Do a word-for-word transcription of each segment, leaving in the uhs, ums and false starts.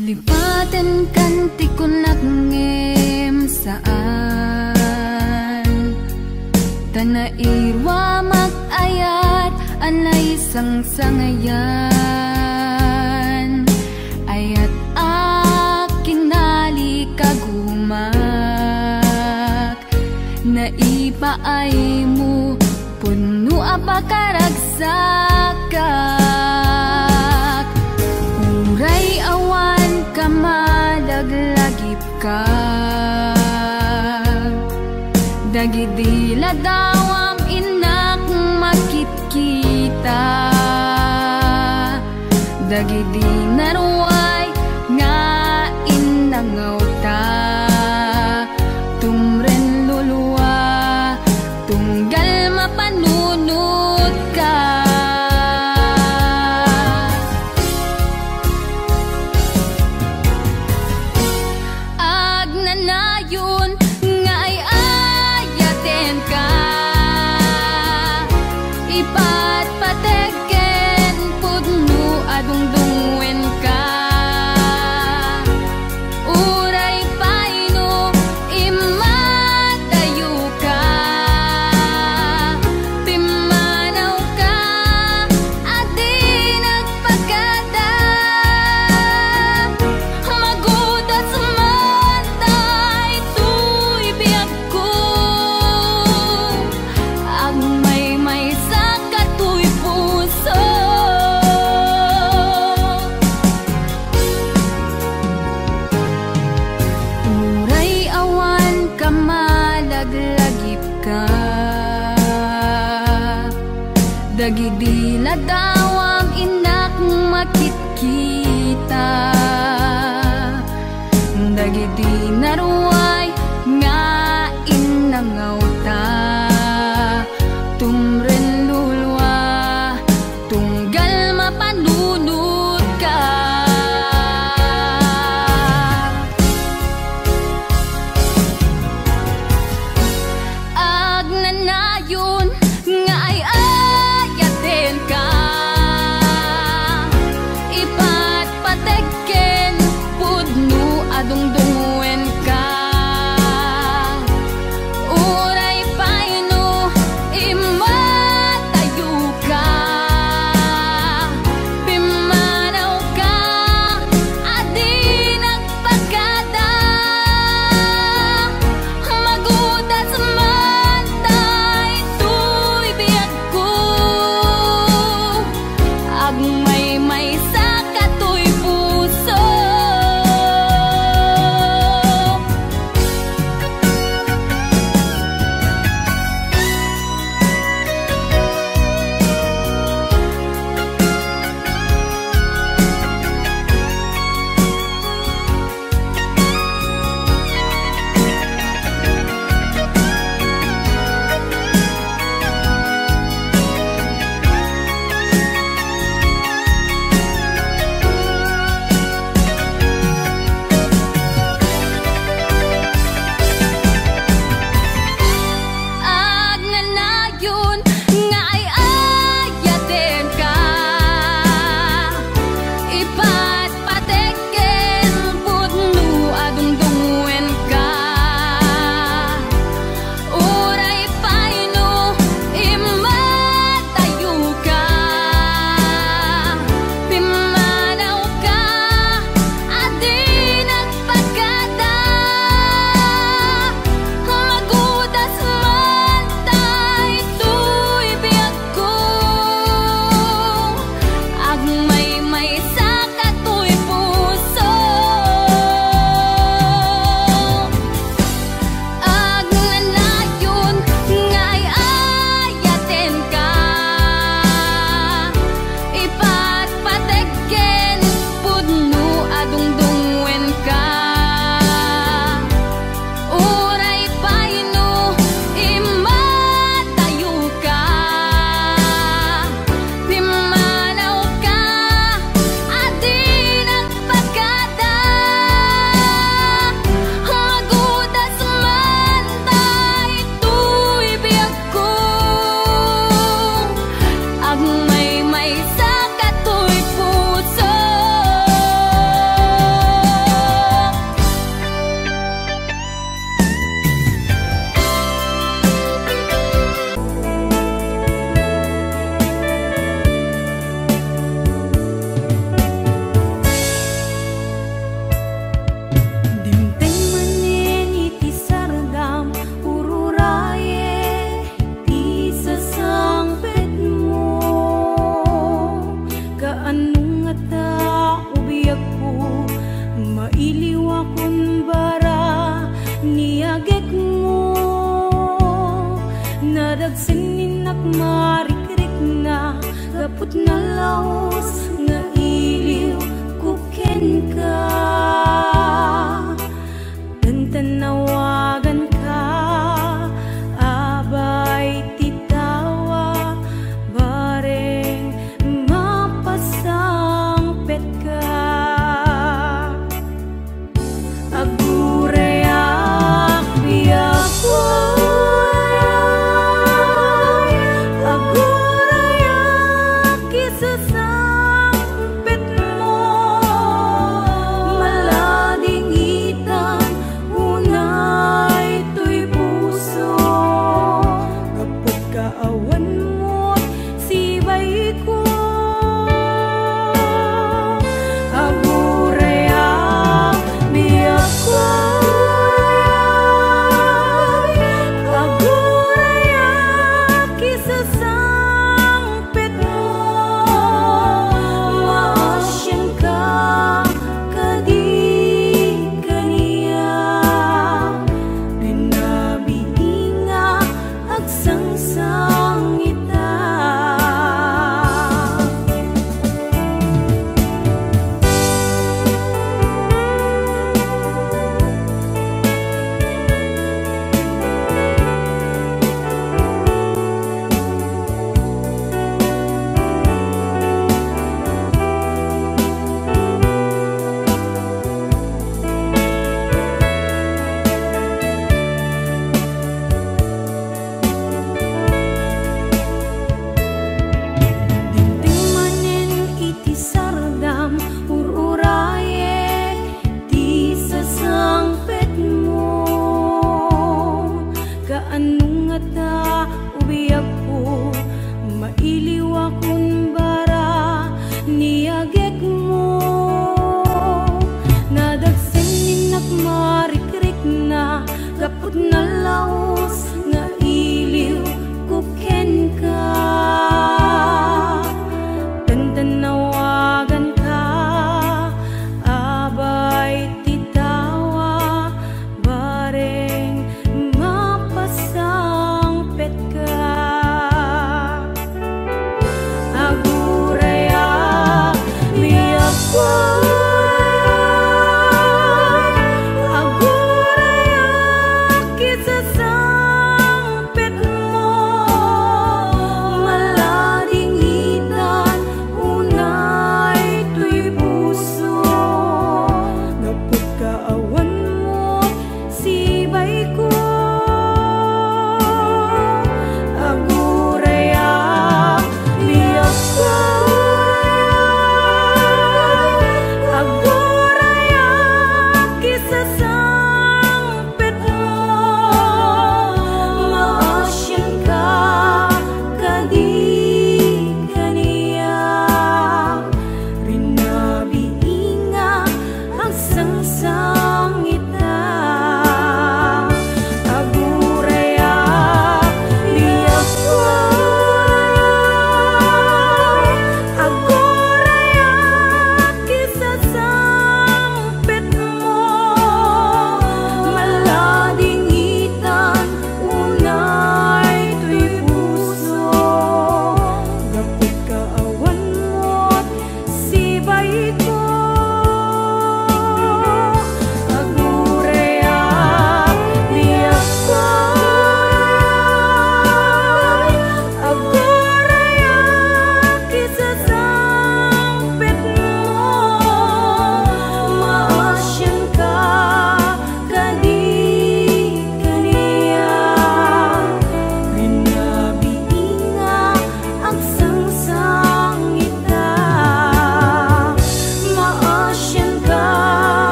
Lipatenkan ti kunak ngem saan. Ta nairuamak a naisangsangayan. Ayat a kinalikagumak. Naipaaymo, pudno a pakaragsakak. Uray awan ka malaglagipka. Dagidi ladawam innak makitkita. Dagidi naruay nga innangawta. Tumren lulua, tunggal mapanunotka. Agnanayon nga ay-ayatenka. Ipatpatek ken pudno a dungdungngoenka. Uray pay no immadayoka, pimmanawka a di nagpakada. Magudas man daytoy biag ko, agmaymaysa ka toy puso. Uray awan ka malaglagipka. Dagidi ladawam innak makitkita. Dagidi naruay nga innangawta. Tumren lulua, tunggal mapanunotka. Agnanayon nga ay-ayatenka. Sininnak marikrikna, gapu ta nalaus nga iliw ko kenka. Ken ta nawaganka, abay ti tawa, bareng mapasangpetka. Agurayak, biag, agurayak, isu sa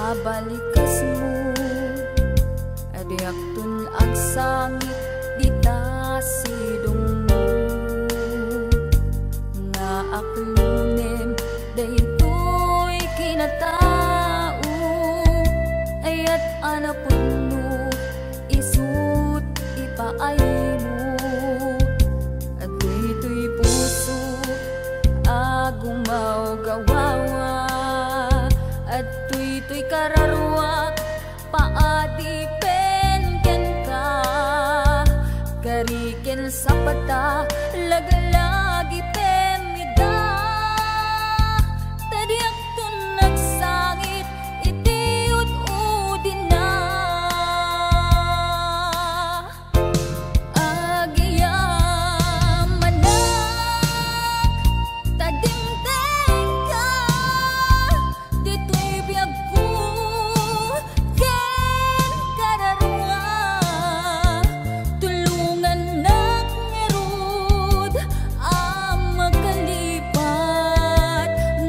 Abalikasmo, diakton agsangit dita sidongmo. Nga aklonem daytoy kinatao, ayat a napudno, isut' ipaaymo. Adtoy toy puso a gumawgawawa, adtoy toy kararuak paadipen kenka. Kari ken sapata, laglagipen ida, ta diakton agsangit iti ud-udina. Agyamanak, ta dimtengka, ditoy biagko ken kararua. Tulongannak ngarud a makalipat,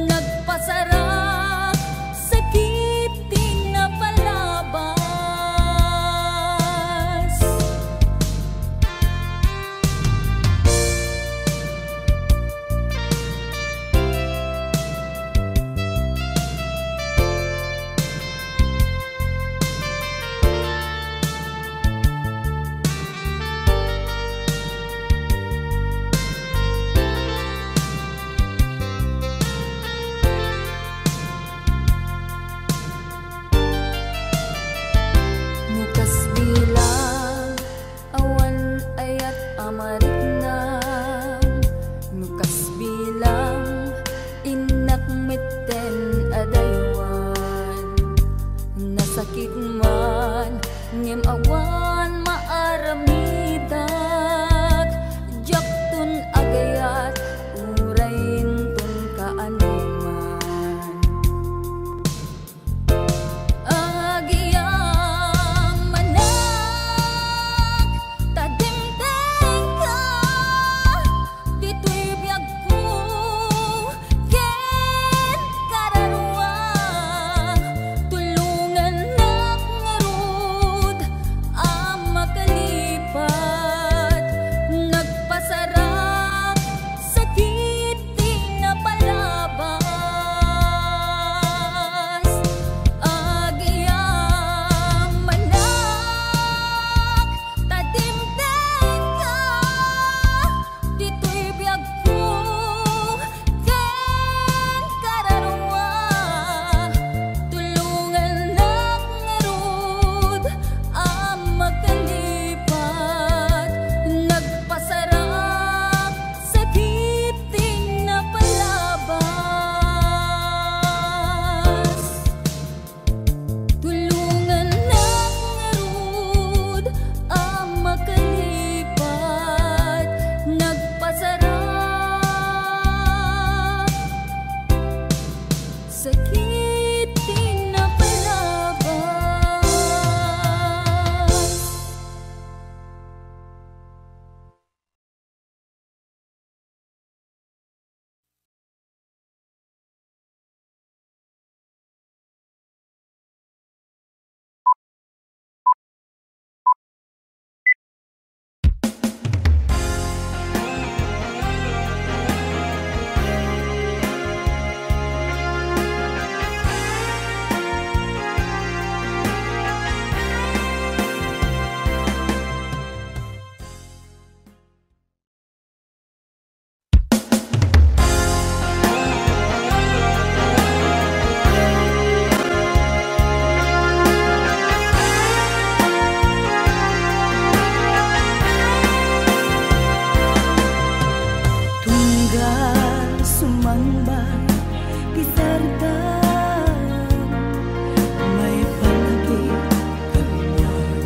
nagpasarak sakit ti napalabas. No kasbilang awan ayat a mariknam, no kasbilang innak metten a daywan, nasakit man ngem awan maaramidak, diakton agayat uray inton kaanoman. Agyamanak, ta dimtengka, ditoy biagko ken kararua. Tulongannak ngarud a makalipat, nagpasarak sakit ti napalabas. Agyamanak, ta dimtengka, ditoy biagko ken kararua. Tulongannak ngarud a makalipat, nagpasarak sakit ti napalabas. Tulongannak ngarud a makalipat, nagpasarak sakit ti napalabas. Tunggal sumangbat ti sardam, maipanagin kanian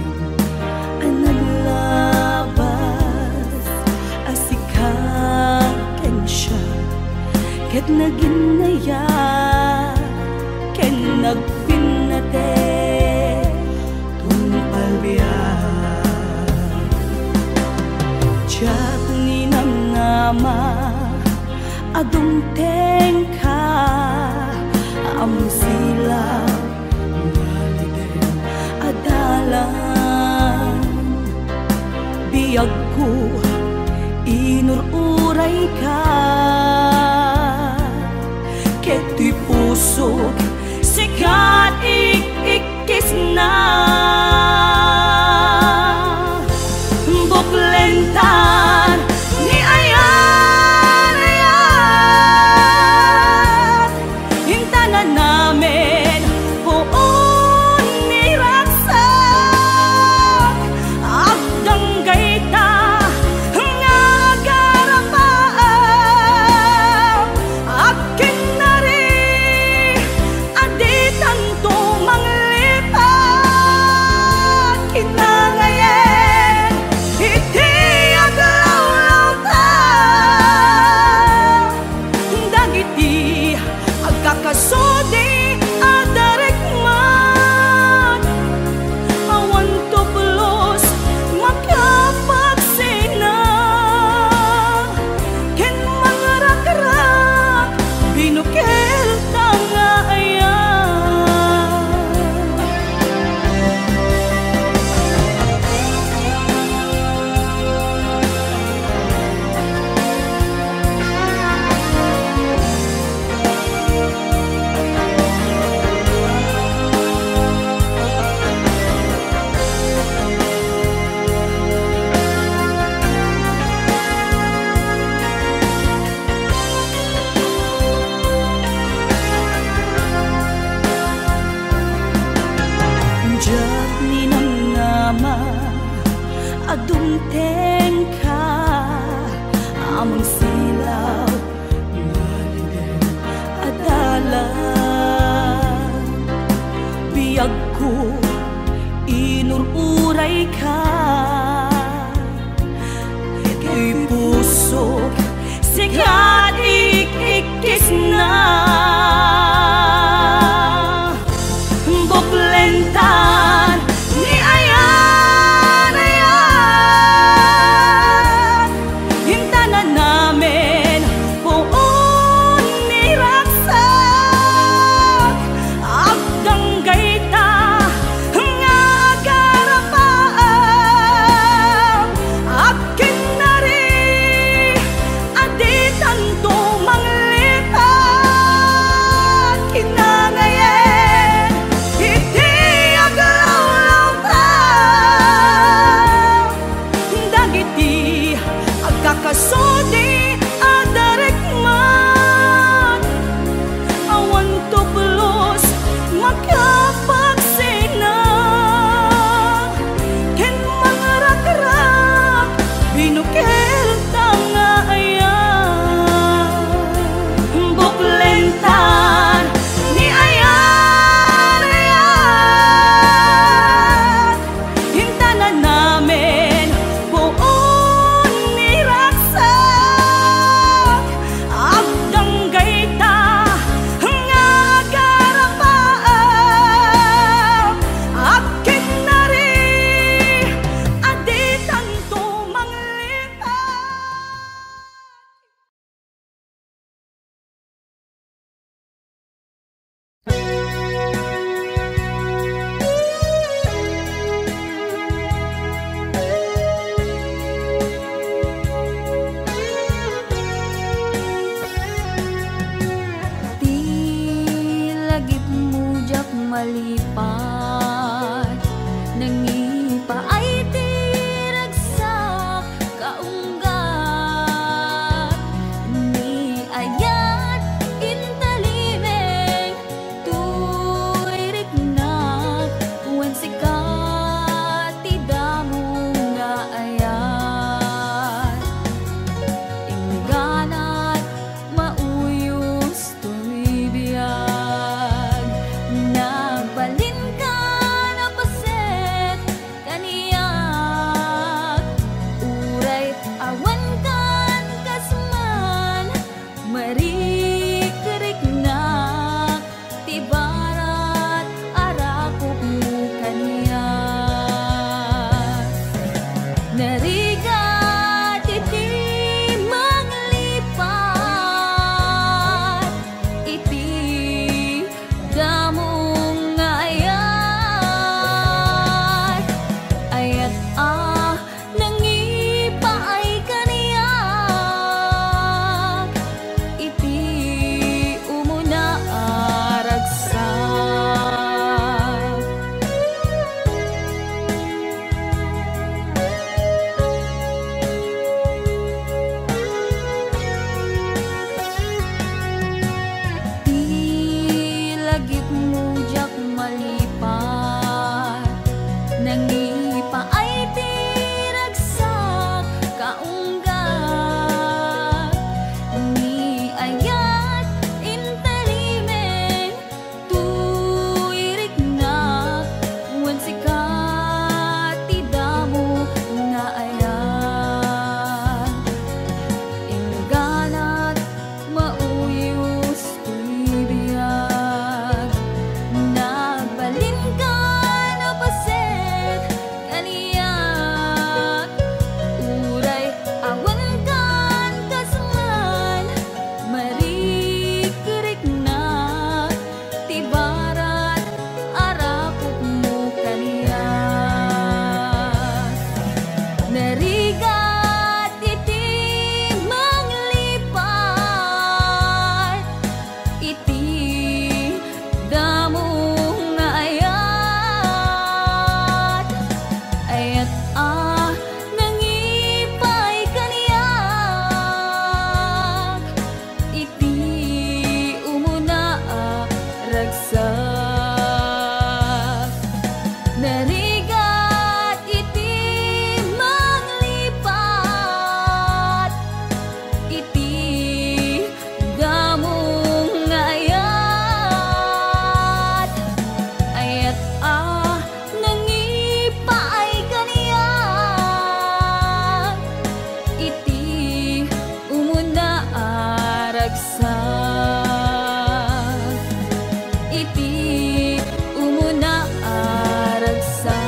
a naglabas a sika ken siak, ket naginnayat ken nagpinnateg tungpal biag. Diak ninamnama a dumtengka, ammo silap Ko, inur-urayka, ket ti pusok sika ik-ikkisna. Buklentan ni ayat-ayat, intana namin puon ni ragsak. Agdanggayta nga agarapaam, agkinnari a ditanto manglipat. Kinangayen iti aglawlawta dagiti agkakasudi a darikmat. Awan tublos makapagsina ken mangrakrak, binukel ta nga ayat. Diak ninamnama a dumtengka, a mangsilaw ngaruden a dalan. Biagko, inur-urayka, iti pusok sika ik-ikkisna. Buklentan ni ayan-ayan, intana namin puon ni ragsak. Agdanggayta nga agarapaam, agkinnari a ditanto manglipat. Kinangayen iti aglawlawta dagiti agkakasudi a darikmat. Awan tublos makapagsina ken mangrakrak, binukel ta nga ayat. Buklentan ni ayan-ayan, intana namin puon ni ragsak. Agdanggayta nga agarapaam, agkinnari a ditanto manglipat. Ti lagipmo diak malipat, nangipaay ti ragsak kaunggat. Ni ayat intalimeng toy riknak, wen sika ti damo nga ayat. Ingganat mauyos toy biag, nagbalinka Narigat iti manglipat iti damo nga ayat. Ayat a nangipaay kaniak iti umuna a ragsak. Iti umuna a ragsak.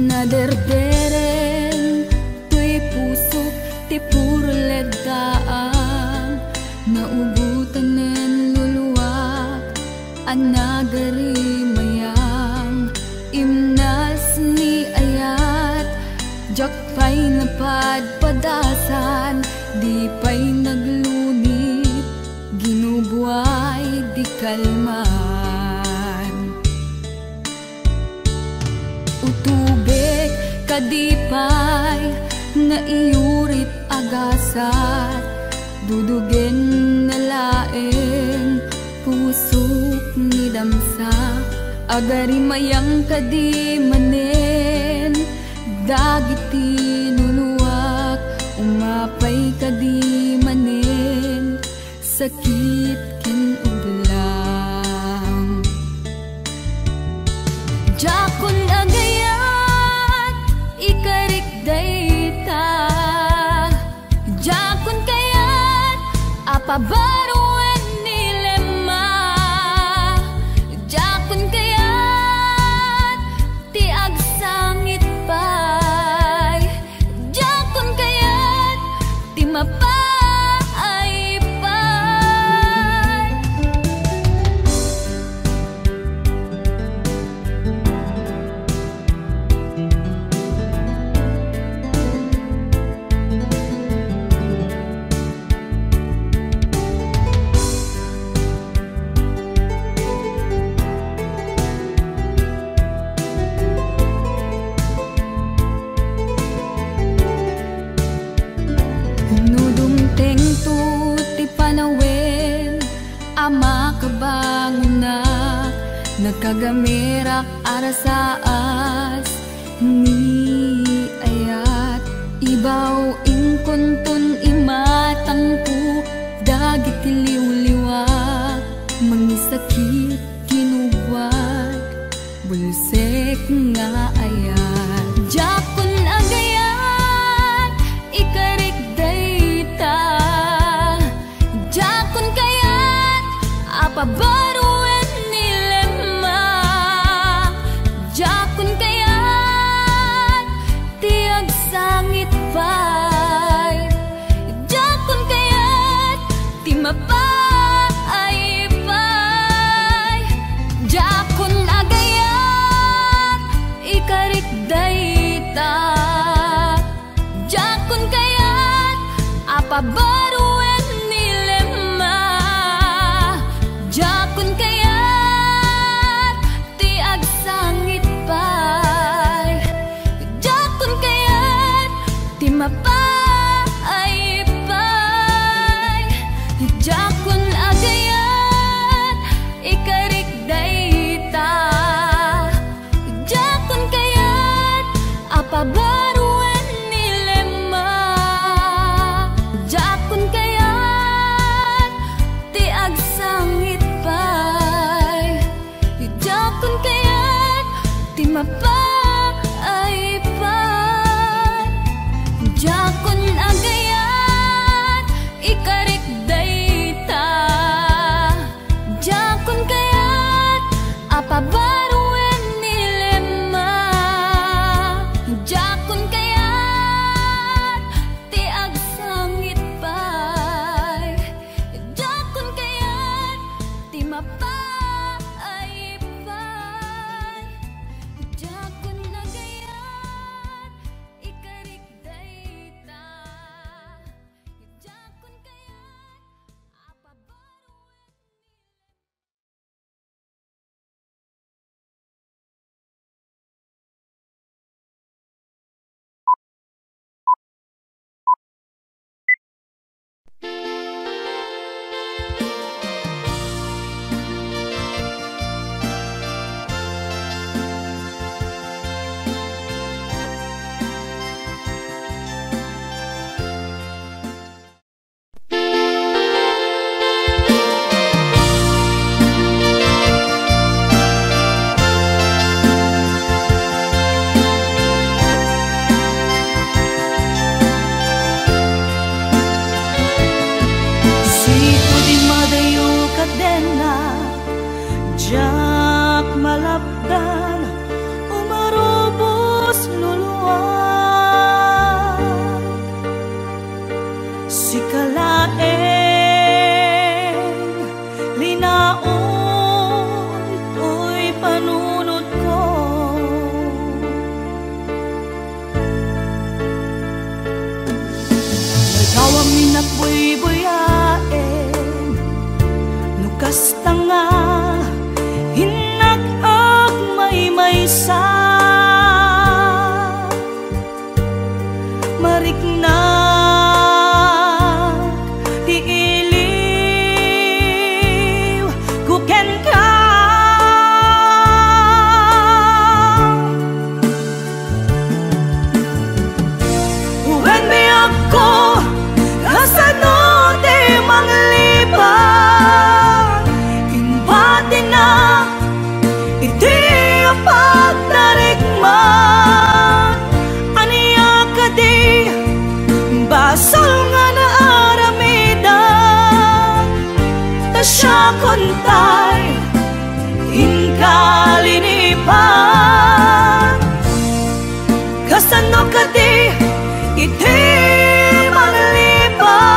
Naderdereng toy pusok ti puro leddaang, naugotanen luluak a nagarimayang. Imnas ni ayat, diak pay napadpadasan, di pay naglunit, ginubuay di kalman. Utubek kadi pay nga iyurit a gasat, dudugen na laeng pusok ni damsa. Agarimayang kadi manen dagiti luluak, umapay kadi manen sakit ken ublang. Diakon agayat, ikarik dayta. Diakon kayat a pabaruen ni Lemma. Diakon kayat ti agsangit pay. Diakon kayat ti mapaay pay. No dumtengto ti panawen a makabangonak, nakagamerak a rasaas ni ayat. Ibaw inkunton imatangko dagiti liwliwak, mangisakit kinubwat, bulsek nga ayat. Diakon agayat, ikarik dayta. Diakon kayat a pabaruen ni Lemma. Diakon kayat ti agsangit pay. Diakon kayat ti mapaay pay. Diakon agayat, ikarik dayta. Diakon kayat a pabaruen ni Lemma. Diakon kayat ti agsangit pay. Diakon kayat ti mapaay pay. Diakon agayat, ikarik dayta. Diakon kayat a pabaruen ni Lemma. Diakon kayat ti agsangit pay. Diakon kayat ti mapaay pay. Diakon kayat ti agsangit pay. Diakon kayat ti mapaayip pay. Diakon nagayat ikarik dayta. Diakon kayat a pabaroen. Sipud immadayo ket dennak, diak malapdan, umarubos luluak. Sika laeng, linaon toy panunotko. Ladaw a minakbuybuyaen, no kasta nga innak agmaymaysa. Mariknak ti iliw ko kenka. Wen biagko, kasano ti manglipat? Imbatinak iti pagtarikman. Ania kadi basol nga naaramidak? Ta siakon tay inka linipat. Kasano kadi iti manglipat?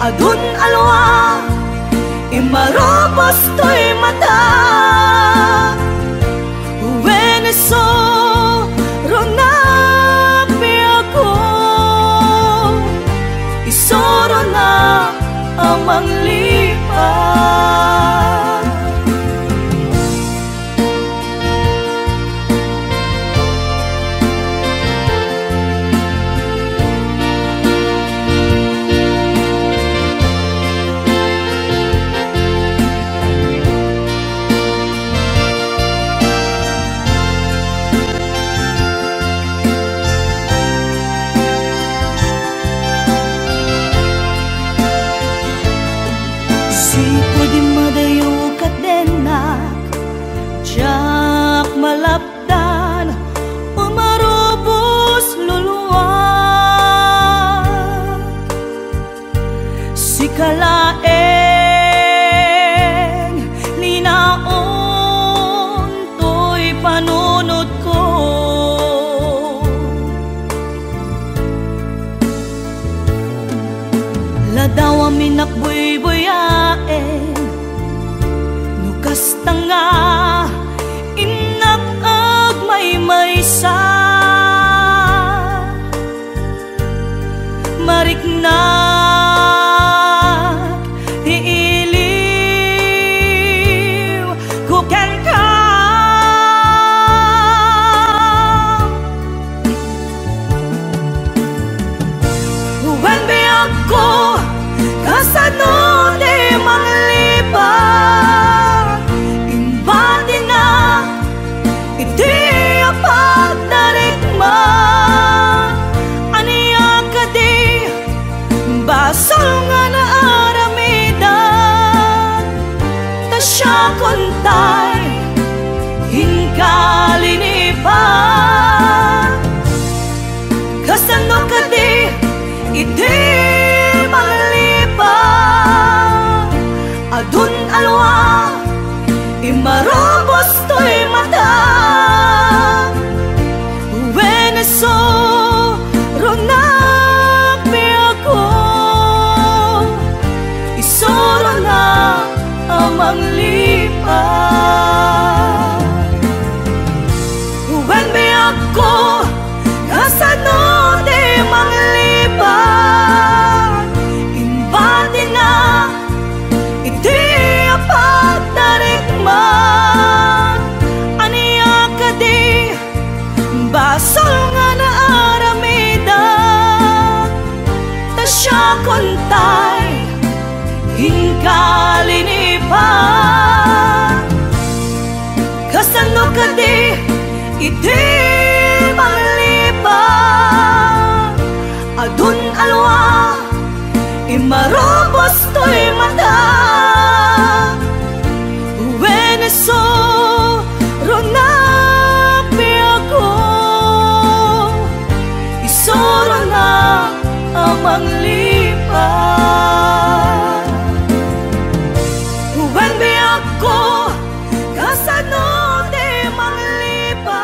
Adun alwa, imarubos toy mata. Wen isurona biagko, isurona a manglipat. Sipud immadayo ket dennak, diak malapdan, umarubos luluak. Sika laeng, linaon toy panunotko. Ladaw a minakbuybuyaen, no kasta nga innak agmaymaysa. Mariknak ti iliw ko kenka. Wen biagko, kasano ti manglipat? Imbatinak iti apagna Basol nga naaramidak, ta siakon tay inka linipat. Kasano kadi iti manglipat? Adun alwa imarubos toy mata. Wen isu runa piago, isu runa a manglipat. Wen biagko, kasano ti manglipat?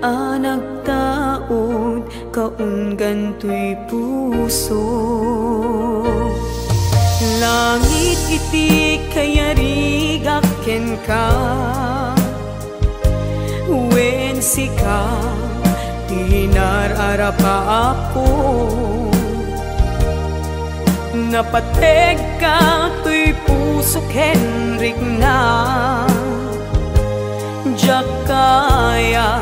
a nagtaud kaunggan toy puso. Langit iti kayarigak kenka, wen sika ti nar-arap a Apo. Napategka toy puso ken rikna. Diak kaya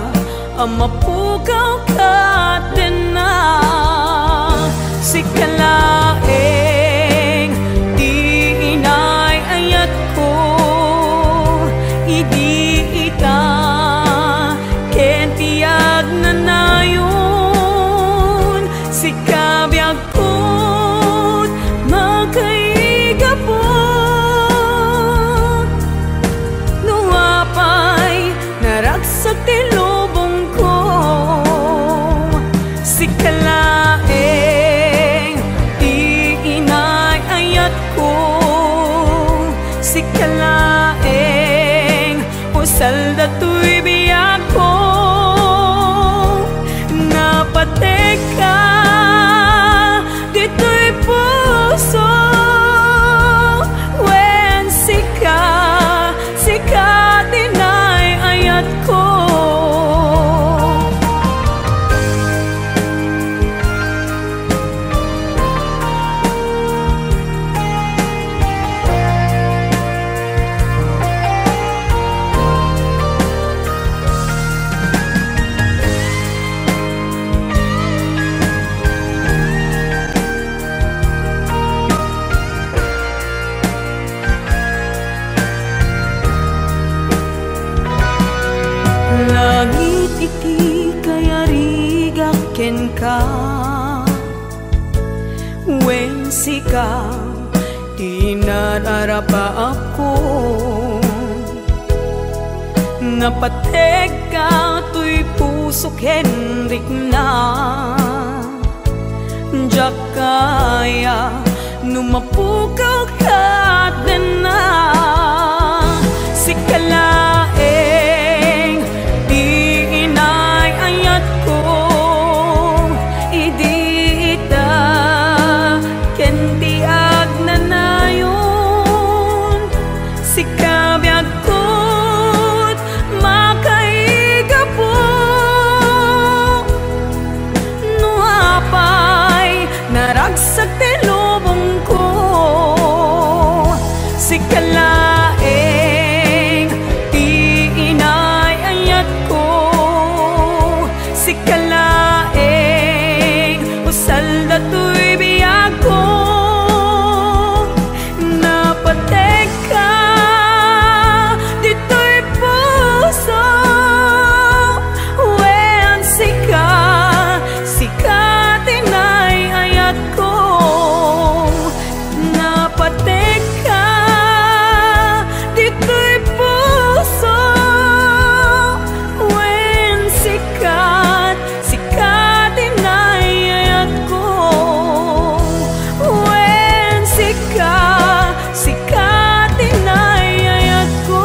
a mapukaw kadena. Sika laeng ti inay-ayatko idi ita ken ti agnanayon. Sika biag ket makaigapu. No apay naragsak ti lubongko, sika laeng ti inay-ayatko. Sika laeng usalda toy biagko. Napategka ditoy puso, wen sika, sika ti inay-ayatko. Langit iti kayarigak kenka, wen sika ti nar-arap a Apo. Napategka toy puso ken rikna. Diak kaya no mapukaw kadena. Sika laeng ti inay-ayatko idi ita ken ti agnanayon. Sika biag ket makaigapu. No apay naragsak ti lubongko, sika laeng ti inay-ayatko. Sika laeng usalda toy biagko. Napategka ditoy puso, wen sika, sika ti inay-ayatko. Napategka ditoy puso, wen sika, sika ti inay-ayatko. Wen sika, sika ti inay-ayatko.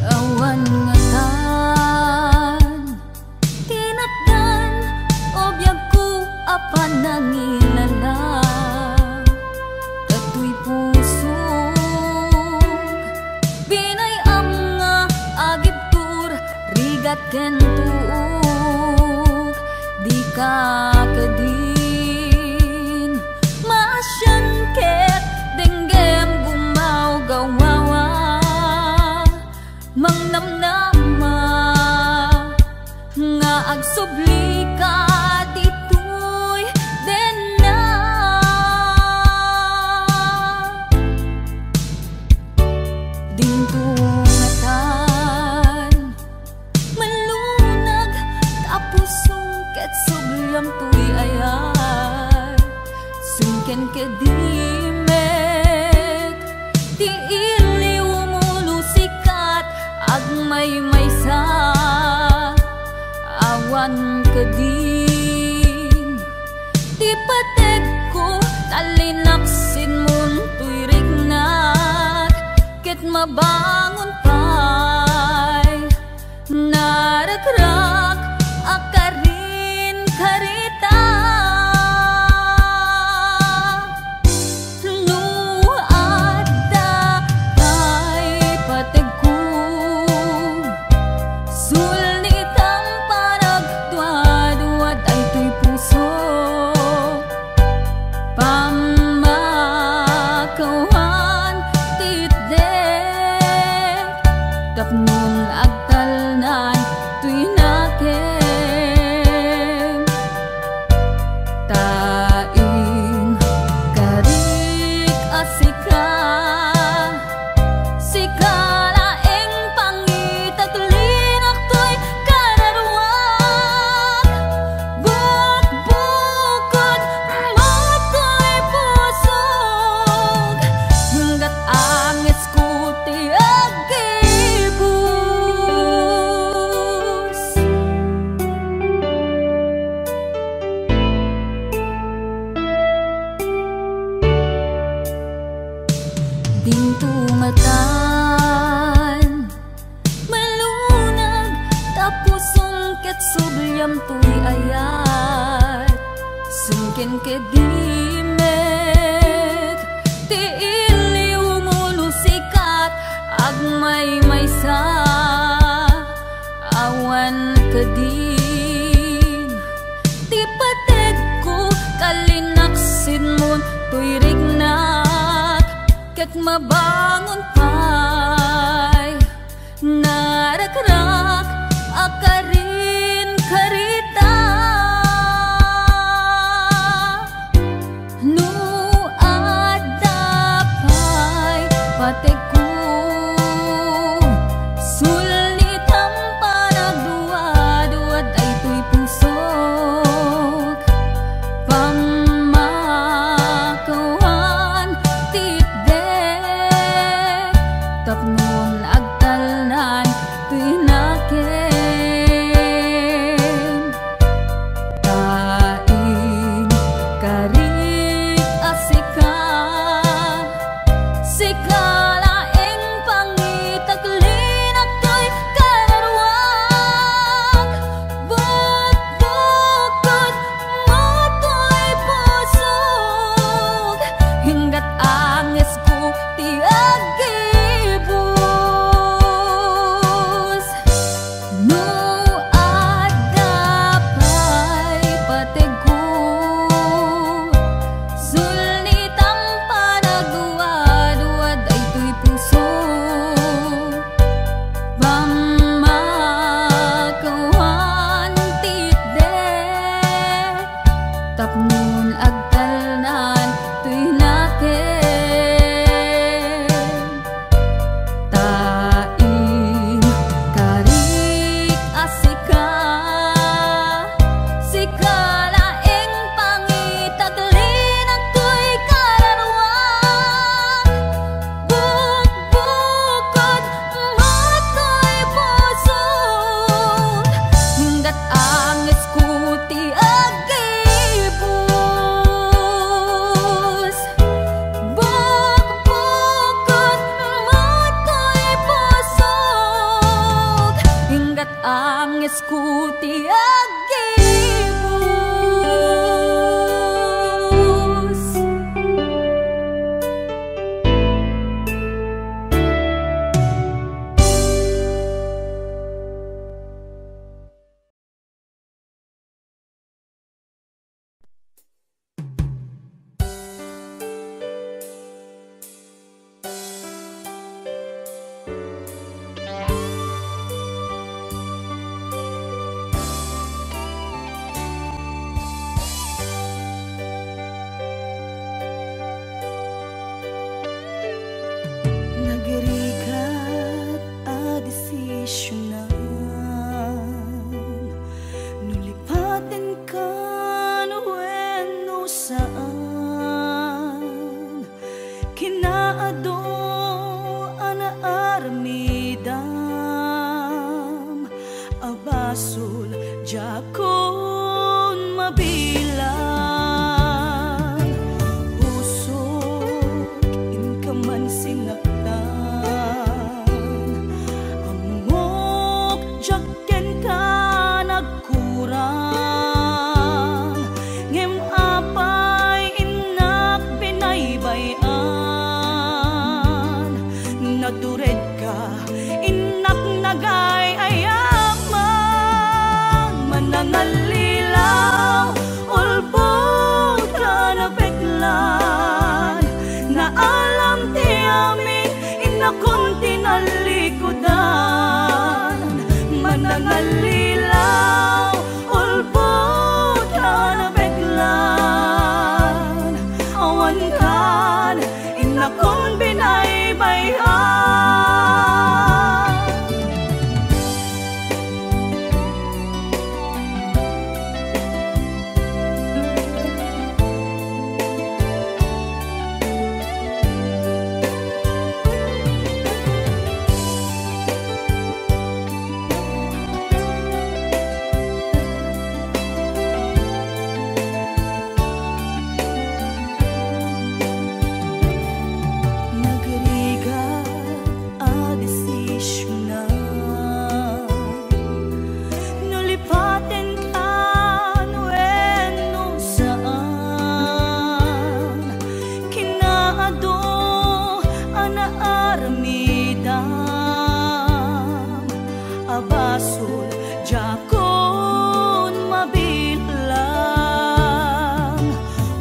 Awan ngatan tinatdan o biagko a panangilala. Datoy pusok, binay-am nga agibtur, rigat ken tuok, dika kadin maasian ket denggem gumawgawawa. Mangnamnama nga agsubli ka ditoy denna. Dinto ngata Yam toy ayat, sungken kedimek, ti ili umulu sikat, agmaymaysa, awan kedin. Ti pategko, talinaksitmon toy riknak, ket mabangon pay. Narakrak a karin karita. No adda pay pategko, sulnitam panagduadua daytoy puso. Pamakawan ti itdek, tapnon agtalnan toy nakem. Ta inkarik a sika, sika laeng pangitaklinak toy kararuak. Bukbukod mo toy pusok, ngem ket angesko ti aggibus. Dinto ngatan malunag, ta pusom ket subliam toy ayat. Sungken kedimek, ti ili umulu sikat, agmaymaysa, awan kedin. Ti pategko, talinaksitmon toy riknak, ket mabangon pay. Narakrak a karin karita. No adda pay pategko, sulnitam panagduadua daytoy pusok. Pamakawan ti itdek, tapnon agtalnan toy nakem. Diakon mabilang, pusok, inka man sinaktan. Ammok, diak kenka nagkurang. Ngem apay innak binaybay-an. Naturedka, innak nagay-ayaman, manangallilaw, ulbod ka napeklan. Naalam ti amin, innakon ti nallikudan. Manangallilaw, ulbod ka napeklan. Awan kan innakon binaybay-an. Nagrigat a desisionan, no lipatenkan wenno saan, kinaadu a naaramidam a basol, diakon mabilang.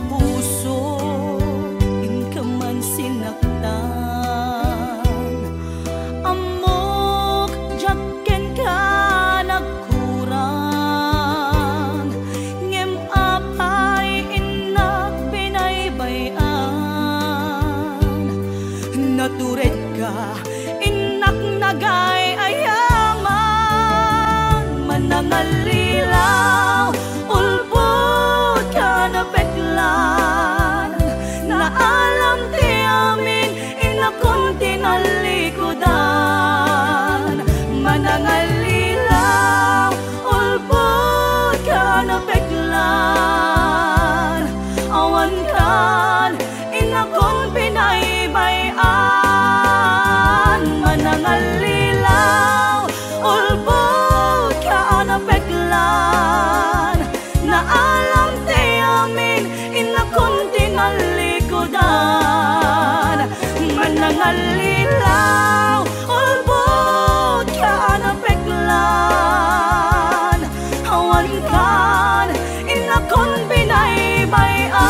Pusok, inka man sinaktan. Ammok, diak kenka nagkurang. Ngem apay innak binaybay-an. Naturedka, innak nagay-ayaman, manangallilaw, ulbod ka napeklan. Naalam ti amin, innakon ti nallikudan. Manangallilaw, ulbod ka napeklan. Awan kan innakon binaybay-an, manangallilaw, ulbod ka a napeklan. Naalam ti amin, innakon ti nallikudan. Manangallilaw, ulbod ka a napeklan. Awan kan innakon binaybay-an.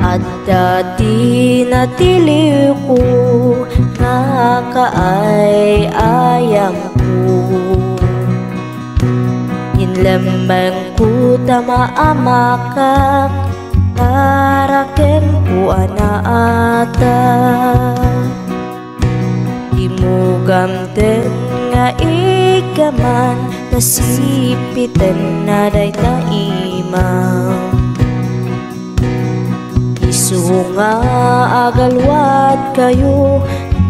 Adda ti natiliwko nga kaay-ayamko. Inlemmengko ta maamakak, arakenko a naata. Dimo gamten nga ikaman, ta sipiten na dayta ima. Isu nga agalwadkayo,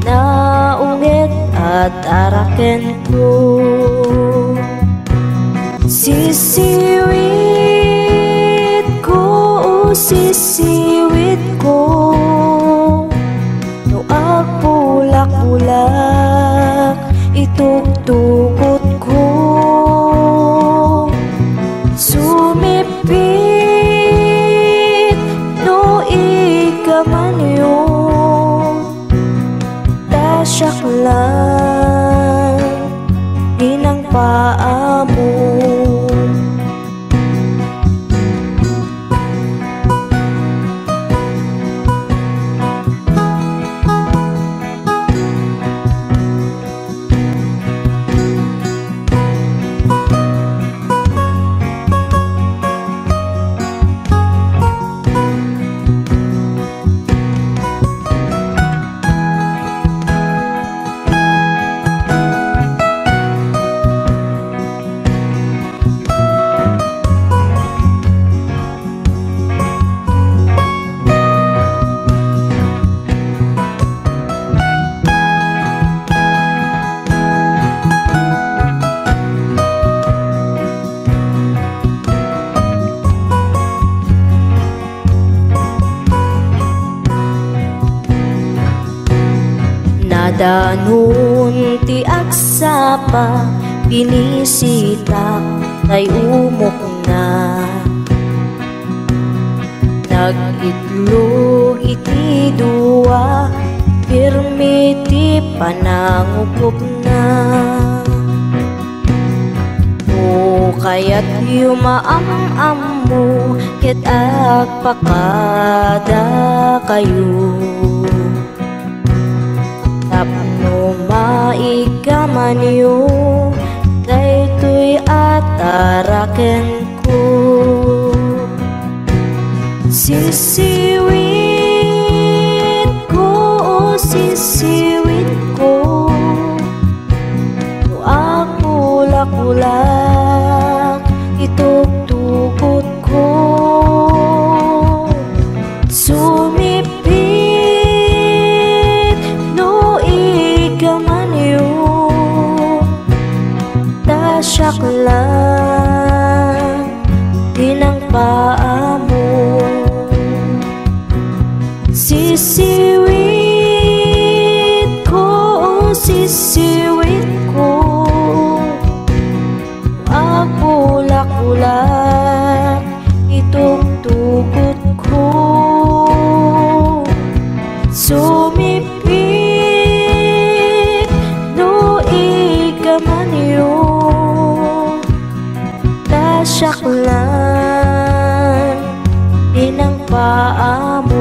naunget a tarakenko. Sisiwitko, o sisiwitko, no agbulak-bulak, itugtugotko. Sumipit no ikamanyo, ta siak lang, inang paamo. Nadanon ti agsapa, binisitak tay umokna. Nag-itlog iti dua, pirmi ti panangukopna. O kayatyo maam-ammo ket agpakadakayo tapno maigamanyo daytoy a tarakenko. Sisiwitko, o sisiwitko, no agkulakulak itugtugotko. Sumipit no igamanyo, ta siak lang ti nangpaamo. Sisiwitko, o sisiwitko, agkulakulak itugtugotko. Sumipit no igamanyo, ta siak lang ti nangpaamo.